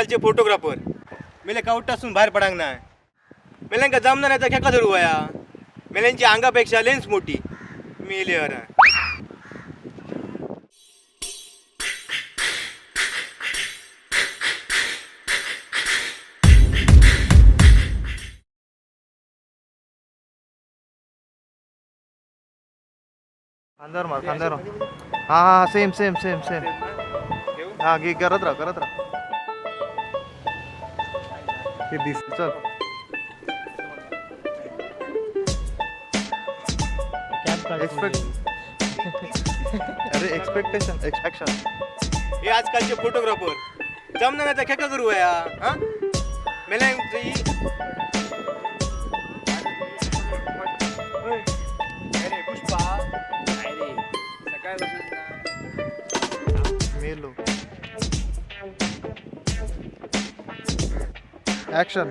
आजकालचे फोटोग्राफर मेले कावटासून बाहेर पडांक ना. मेल्यांका जमना नाही तर खेका धरू वया. मेल्यांची अंगापेक्षा लेन्स मोठी मेले. अरे खांद्यावर मार, खांद्यावर मार. हा हा, सेम सेम सेम सेम. हा घे, करत राहा, करत राहा. हे दिस, चल. एक्सपेक्ट, अरे एक्सपेक्टेशन, एक्सपेक्शन. हे आजकालचे फोटोग्राफर जमना नाही तर खेका करू वया. हा मेल्यांची. अरे पुष्पा. मेलो. ऍक्शन.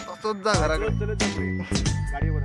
तसंच जा घराकडे. चलत जा पुढे. गाडीवर.